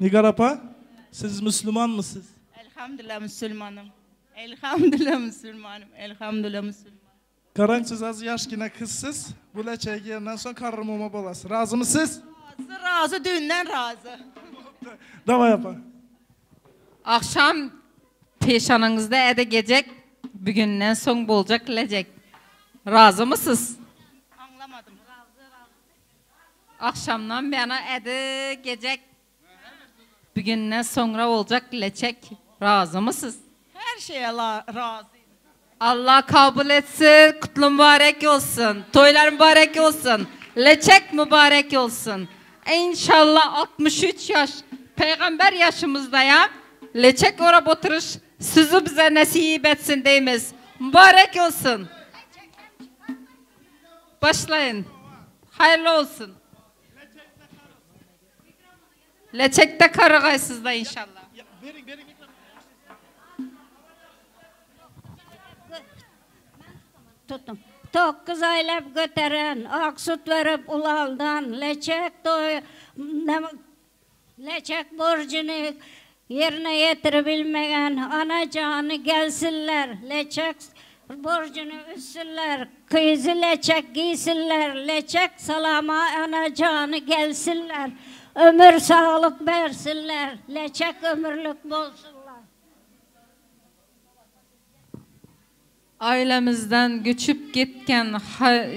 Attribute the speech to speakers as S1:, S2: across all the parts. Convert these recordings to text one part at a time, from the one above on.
S1: Nigar apa, siz müslümanmysyz?
S2: Elhamdülillah müslümanım. Elhamdülillah müslümanım. Elhamdülillah müslümanım.
S1: Garaň siz az ýaşgina kyzsyz, bu leçegi giýenden soň karry muma bolasy. Razymysyz?
S2: Razy razy dünden razy.
S1: Daway apa.
S3: Agşam peşanaňyzda äde gejek, bugünden soň boljak lejek. Razymysyz?
S2: Aňlamadym.
S3: Agşamdan bäna äde gejek, Bugünden soňra boljak leçek razymysyz?
S2: Her şeýe razy.
S3: Allah kabul etsin kutlu mübarek olsun toýlar mübarek olsun leçek mübarek olsun inşallah 63 ýaş peygamber ýaşymyzdaya leçek orap oturyş sizi bize nesip etsin deýmiz mübarek olsun başlaýyn haýyrly olsun. Leçekde karagaýsyzda inşallah.
S4: Tutdum. Tokguz aýlap göteren, ak süt berip ulaldan, leçek toý, leçek borjuny ýerine ýetiribilmegen ana jany gelsinler, leçek borjuny üzsünler, Gyzy leçek giýsinler, leçek salama ana jany gelsinler, ömür saglyk bersinler, leçek ömürlik bolsunlar.
S3: Ailemizden göçüp gitken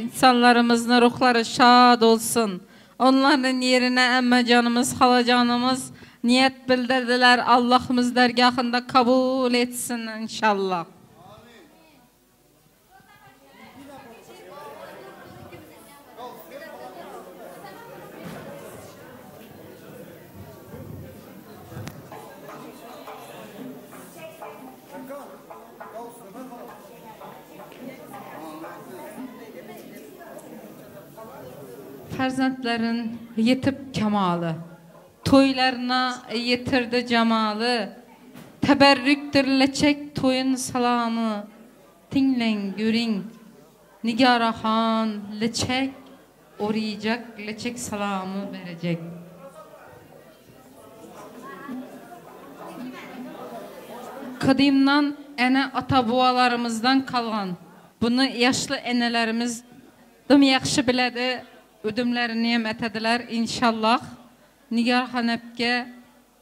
S3: insanlarımızın ruhları şad olsun. Onların yerine emmecanımız, halacanımız niyet bildirdiler. Allah'ımız dergahında kabul etsin inşallah. Perzentlerin ýetip kemaly, Toýlaryna ýetirdi jemaly, Teberrükdir leçek toýun salamy, Diňläň, görüň, Nigara han leçek oryjak, leçek salamy berejek. Gadymdan ene-ata-babalarymyzdan kalgan buny ýaşly enelerimiz dym ýagşy biledi, ödümlerini hem etediler inşallah. Nigar hanepge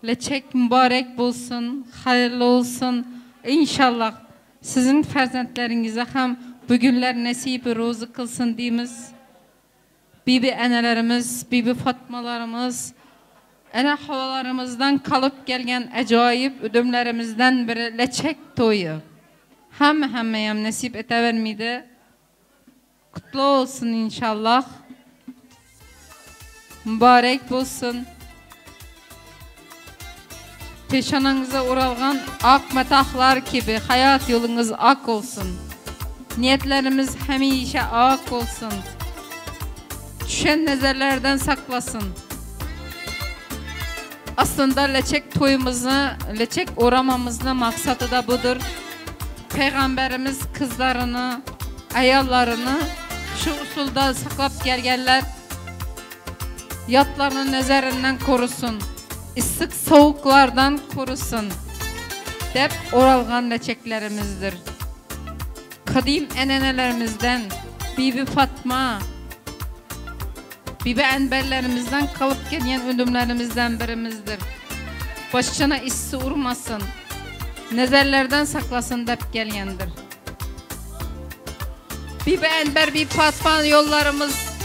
S3: Leçek mübarek bolsun, haýyrly bolsun inşallah siziň perzentleriňize hem bu günler nesibi ruzy kylsyn diýmiz. Bibi enelerimiz, bibi Fatmalarymyz, ene hawalarymyzdan kalyp gelgen ejaýyp ödümlerimizden biri leçek toýy. Hemme hemmeýem nesip etebermidi. Kutly bolsun inşallah. Mübarek bolsun. Peşanaňyza oralgan ak matahlar kibi hayat ýoluňyz ak bolsun. Niýetlerimiz hemişe ak bolsun. Düşen nezerlerden saklasyn. Aslynda leçek toýumyzy, leçek oramamyzyň maksady-da budur. Pygamberimiz kyzlaryny, aýallaryny şu usulda saklap gelgenler. Ýatlaryny nezerinden korusyn, yssyk sowuklardan korusyn dep oralgan leçeklerimizdir. Kadym enenelerimizden Bibi Fatma, Bibi Enberlerimizden kalyp gelýän ödümlerimizden birimizdir. Başyna yssy urmasyn, nezerlerden saklasyn dep gelýändir. Bibi Enber, Bibi Fatma ýollarymyz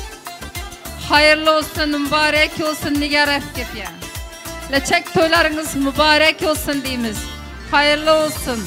S3: haýyrly bolsun, mübarek bolsun Nigar Efkepýa. Leçek toýlaryňyz mübarek bolsun diýmiz. Haýyrly bolsun.